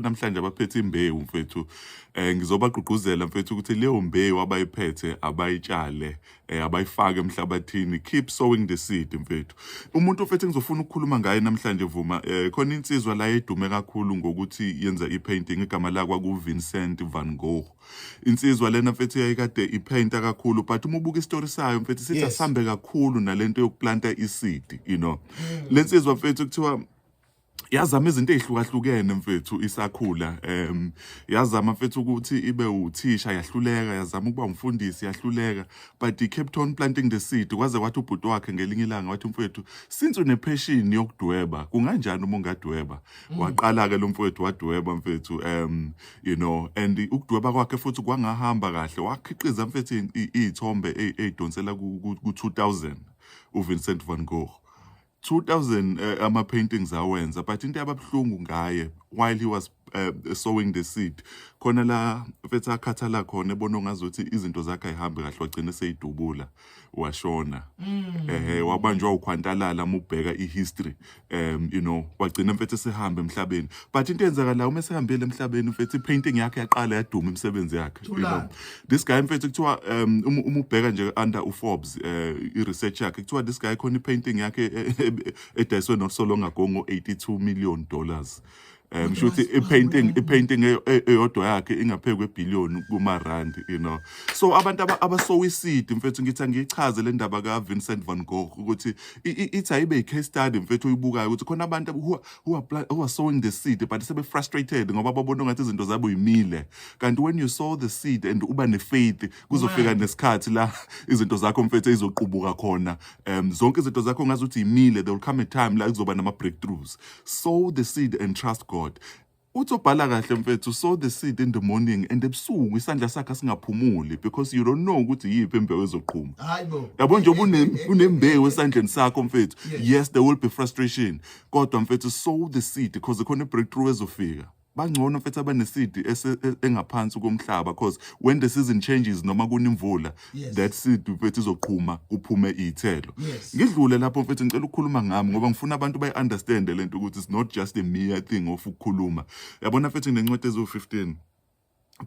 Namhlanje abaphethe imbewu, mfethu, ngizobagqugquzela, mfethu, ukuthi leyo mbewu abayiphethe abayitshale, abayifake emhlabathini. Keep sowing the seed, mfethu. Umuntu, mfethu, engizofuna ukukhuluma ngaye namhlanje, Vuma, khona insizwa la edume kakhulu ngokuthi yenza i-painting, igama lakwa ku-Vincent van Gogh. Insizwa lena, mfethu, yayikade ipainta kakhulu, but uma ubuka isitori sayo, mfethu, sithi asambe kakhulu nalento yokuplanta iseed. Lensizwa, mfethu, kuthiwa yazama izinto ezihlukahlukene, mfethu, isakhula. Yazama, mfethu, ukuthi ibe uthisha, yahluleka. Yazama ukuba umfundisi, yahluleka, but he kept on planting the seed kwaze kwathi ubhuti wakhe ngelinye ilanga wathi, "Mfethu, since une passion yokudweba, kunganjani uma ungadweba?" Waqala ke lo mfowethu wadweba, mfethu, and ukudweba kwakhe futhi kwangahamba kahle. Wakhiqiza, mfethu, izithombe ezidonsela ku 2000. uVincent van Gogh, 2000 ama paintings awenza. But into yababuhlungu ngaye, while he was sowing the seed, khona la, mfethu, akhathala khona, ebona ongazuthi izinto zakhe ayihambi kahle, wagcina seyidubula washona. Wabanjwa ukhwantalala uma ubheka ihistory, wagcina, mfethu, esehamba emhlabeni. But into eyenzakalayo uma esehambile emhlabeni, mfethu, ipainting yakhe yaqala yaduma, imisebenzi yakhe. Thulani. This guy, mfethu, kuthiwa uma ubheka nje under uForbes, i-research yakhe, kuthiwa this guy khona ipainting yakhe edayiswe not so long ago ngo-$82 million. Shuthi i-painting eyodwa yakhe ingaphezu kwebillion kuma-rand. So abantu abasow iseed, mfethu, ngithi angiyichaze le ndaba ka-Vincent van Gogh ukuthi ithi ayibe i-case study, mfethu, oyibukayo ukuthi khona abantu who are sowing the seed but sebe-frustrated ngoba babona ngathi izinto zabo yimile, kanti when you sow the seed and uba ne-faith, kuzofika nesikhathi la izinto zakho, mfethu, ezizoqubuka khona. Zonke izinto zakho ngazuthi imile, there will come a time la kuzoba nama-breakthroughs. Sow the seed and trust God. Uthi obhala kahle, mfethu, sow the seed in the morning and ebusuku isandla sakhe singaphumuli, because you don't know ukuthi yiphi imbewu ezoqhuma. Hayi bo. Yabo nje unembewu esandleni sakho, mfethu, yes, there will be frustration, kodwa, mfethu, sow the seed because khona i-breakthrough ezofika. Bangcono, mfethu, abaneseed engaphansi komhlaba, because when the season changes noma kunimvula, that seed, mfethu, izoqhuma kuphume iy'thelo. Ngidlule lapho, mfethu, ngicela ukukhuluma ngami ngoba ngifuna abantu bayi-understande lento ukuthi it's not just a mere thing of ukukhuluma. Yabona, mfethu, nginencwadi eziwu-15,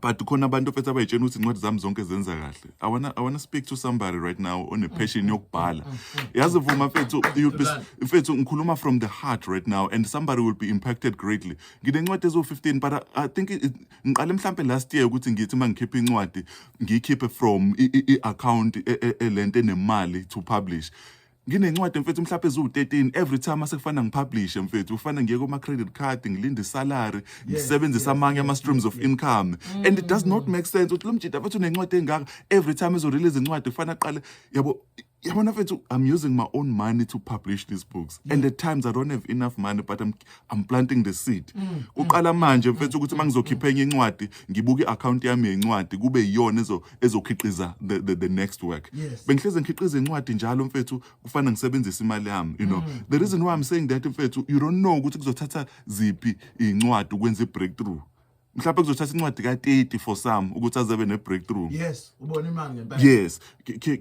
but khona abantu, mfethu, abayitshena ukuthi incwadi zami zonke zenza kahle. I wanna speak to somebody right now one passion yokubhala. Yazi, Vuma, mfethu, you'll be Thulani. Mfethu, ngikhuluma from the heart right now and somebody will be impacted greatly. Nginencwadi eziwu-15, but I think ngiqale mhlampe last year ukuthi ngithi uma ngikhipha incwadi ngiyikhiphe from i-account elento enemali to publish. Nginencwadi, mfethu, mhlawumbe eziwu-13. Every time asekufana ngipublishe, mfethu, ufana ngiye kuma-credit card, ngilinde isalary, ngisebenzise amanye ama-streams of income, and it does not make sense ukuthi lo mjida, mfethu, unencwadi engaka, every time ezorelease incwadi kufana aqale. Yabo, yabona, mfethu, I'm using my own money to publish these books and at times I don't have enough money, but I'm planting the seed. Kuqala manje, mfethu, ukuthi uma ngizokhipha enye incwadi, ngibuke i-account yami yencwadi kube yiyona ezokhiqiza the next work. Bengihleze ngikhiqiza incwadi njalo, mfethu, kufana ngisebenzise imali yami. The reason why I'm saying that, mfethu, you don't know ukuthi kuzothatha ziphi incwadi ukwenza i-breakthrough. Mhlawumbe kuzothatha incwadi ka-30 for some ukuthi azebe ne-breakthrough. Yes, ubona imali ngempela. Yes,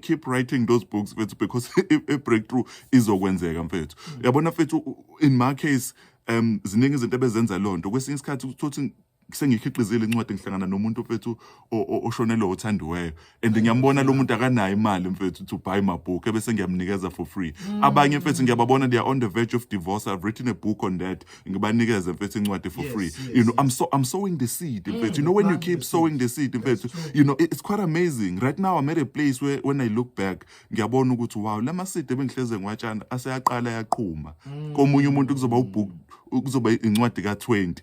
keep writing those books, mfethu, because i-breakthrough izokwenzeka, mfethu. Yabona, mfethu, in my case, ziningi izinto ebezenza lonto. Kwesinye isikhathi uthothi sengikhiqizile incwadi, ngihlangana nomuntu, mfethu, oshonelwe othandiweyo, and ngiyambona lo muntu akanayo imali, mfethu, to buy my book, ebese ngiyamnikeza for free. Abanye, mfethu, ngiyababona they are on the verge of divorce. I've written a book on that. Ngibanikeze, mfethu, incwadi for free. I'm sowing the seed, mfethu. When you Planting keep the sowing seed. The seed, That's mfethu, true. it's quite amazing. Right now I'm at a place where when I look back, ngiyabona ukuthi wow, lama seed ebengihleze ngiwatshana aseyaqala yaqhuma. Komunye umuntu kuzoba ubook, kuzoba incwadi ka20.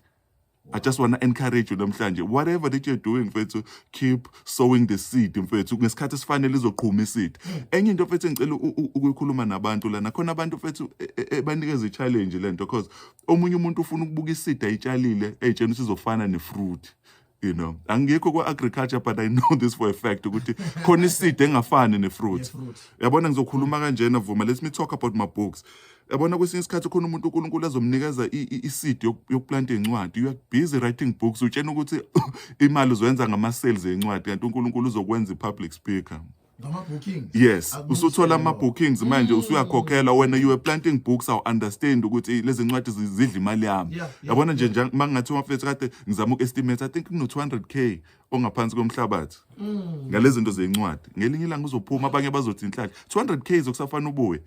I just want to encourage you namhlanje, whatever that you're doing, mfethu, keep sowing the seed, mfethu. Ngesikhathi esifanele izoqhuma iseed. Enye into, mfethu, engicela ukuyikhuluma nabantu lana, khona abantu, mfethu, banikeza i-challenge lento, because omunye umuntu ufuna ukubuka iseed ayitshalile eyitshena ukuthi izofana ne-fruit. Angikho kwa-agriculture, but I know this for a fact ukuthi khona iseed engafani ne-fruit. Ne-fruit. Yabona, ngizokhuluma kanjena, Vuma. Let me talk about my books. Yabona, kwesinye isikhathi khona umuntu uNkulunkulu azomnikeza iseed yokuplanta incwadi. You are busy writing books, utshena ukuthi imali uzoyenza ngama-sales encwadi, kanti uNkulunkulu uzokwenza i-public speaker. Ngama-bookings. Yes, usuthola Akubuyisele. ama-bookings manje, usuyakhokhela. Wena, you were planting books, awu understand ukuthi lezi ncwadi zidla imali yami. Yabona nje, uma ngingathiwa, mfethu, kade ngizama uku-estimate, I think kuno-200K ongaphansi komhlabathi ngalezi zinto zencwadi. Ngelinye ilanga uzophuma, abanye bazothi inhlahla 200K zokusafana ubuye.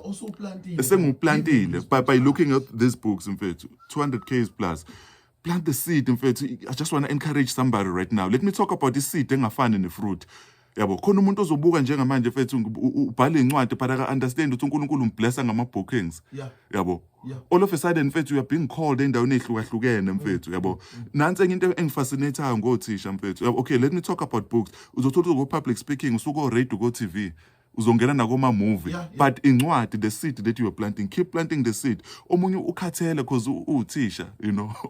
Osuplantile. Sengiwuplantile by looking at these books, mfethu, 200K plus. Plant the seed, mfethu. I just want to encourage somebody right now. Let me talk about i-seed engafani ne-fruit, yabo. Khona umuntu ozobuka njengamanje, mfethu, ubhale incwadi but aka-understand ukuthi uNkulunkulu umblessa ngama-bookings, yabo. All of a sudden, mfethu, you are being called endaweni ey'hlukahlukene, mfethu, yabo. Nansi enye into engifascinate-ayo ngothisha, mfethu, yabo. Okay, let me talk about books. Uzothola uko-public speaking, usuko-radio, ko-TV, uzongena nakoma-movie, but incwadi, the seed that you are planting, keep planting the seed. Omunye ukhathele because uwuthisha,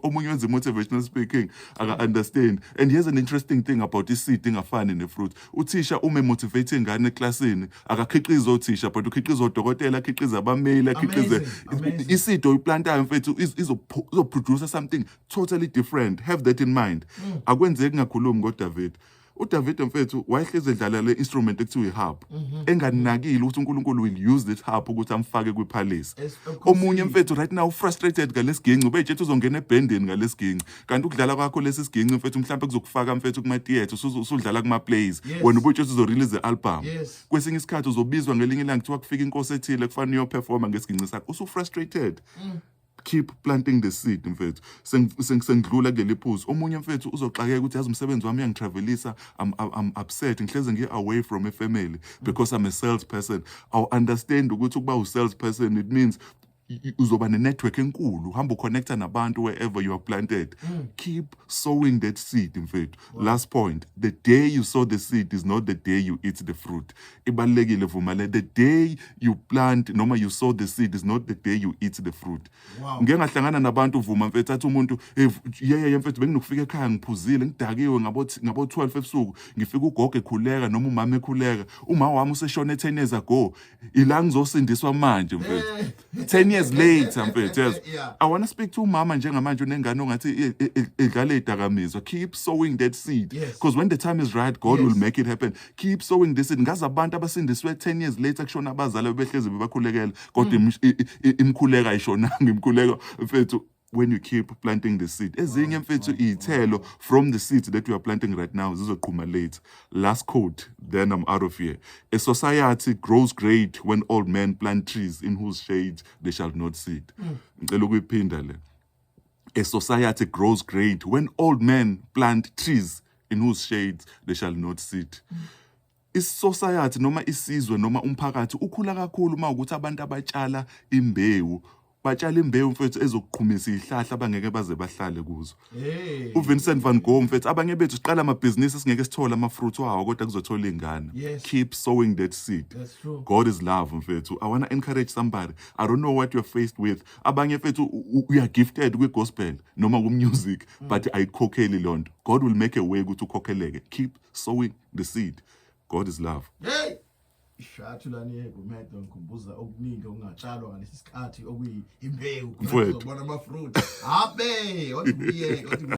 omunye wenza i-motivational speaking, aka-understand. And here's an interesting thing about i-seed ingafani ne-fruit. Uthisha uma emotivate ingane eklasini, akakhiqizi othisha, but ukhiqiza odokotela, akhiqize abameli, akhiqize Amazing, amazing. I-seed oyiplantayo, mfethu, izoproduce something totally different. Have that in mind. Akwenzeki ngakhulumi ngoDavid. uDavid, mfethu, wayehlezi edlala le instrument ekuthiwa i-harp, enganakile ukuthi uNkulunkulu will use this harp ukuthi amfake kwipalace. Omunye, mfethu, right now frustrated ngalesiginci, ubeyitshethe uzongena ebhendeni ngalesiginci, kanti ukudlala kwakho lesi siginci, mfethu, mhlawumbe kuzokufaka, mfethu, kuma-theatre, usudlala kuma-plays. Wena ubuyitshethe uzorelease i-album. Kwesinye isikhathi uzobizwa ngelinye ilanga, kuthiwa kufika inkosi ethile, kufanele uyoperforma ngesiginci sakho, usu-frustrated. Keep planting the seed, mfethu. Sengidlula kuleli phuzu. Omunye, mfethu, uzoxakeka ukuthi, yazi, umsebenzi wami uyangitravelisa. I'm upset, ngihleze ngiye away from a family because I'm a salesperson. Awu understand ukuthi ukuba u-salesperson, it means uzoba ne-network enkulu, uhamba uconnecta nabantu wherever you are planted. Keep sowing that seed, mfethu. Last point: the day you sow the seed is not the day you eat the fruit. Ibalulekile, vuma le. The day you plant noma you sow the seed is not the day you eat the fruit. Ngike ngahlangana nabantu, vuma, mfethu, athi umuntu, "Hey, yeye mfethu, benginokufika ekhaya ngiphuzile, ngidakiwe ngabo 12 ebusuku, ngifika ugogo ekhuleka noma umama ekhuleka, uma wami useshone 10 years ago, ila ngizosindiswa manje, mfethu, 10 years later, mfethu." Yes. I want to speak to umama njengamanje unengane ongathi idlala idakamizwa. Keep sowing that seed, because when the time is right, God will make it happen. Keep sowing the seed. Ngazi abantu abasindiswe 10 years later kushona abazali behlezi bebakhulekela, kodwa imikhuleko ayishonanga imikhuleko, mfethu. When you keep planting the seed, ezinye, mfethu, iy'thelo from the seeds that you are planting right now zizoqhuma late. Last quote, then I'm out of here. A society grows great when old men plant trees in whose shade they shall not sit. Ngicela ukuyiphinda le. A society grows great when old men plant trees in whose shades they shall not sit. Isociety noma isizwe noma umphakathi ukhula kakhulu uma ukuthi abantu abatshala imbewu batshala imbewu, mfethu, ezokuqhumisa izihlahla abangeke baze bahlale kuzo. Hey. uVincent van Gogh, mfethu. Abanye bethu siqala amabhizinisi singeke sithole ama-fruit wawo, kodwa kuzothola iy'ngane. Keep sowing that seed. That's true. God is love, mfethu. I want to encourage somebody. I don't know what you're faced with. Abanye, mfethu, you are gifted kwi-gospel noma ku-music, but ayikhokheli loo nto. God will make a way ukuthi ukhokheleke. Keep sowing the seed. God is love. Hey! Ishathu lani ngumede ngikhumbuza okuningi okungatshalwa ngalesi sikhathi okuyimbewu. Mfowethu. Uzobona ama-fruit. Abe, wathi kuyeka, wathi.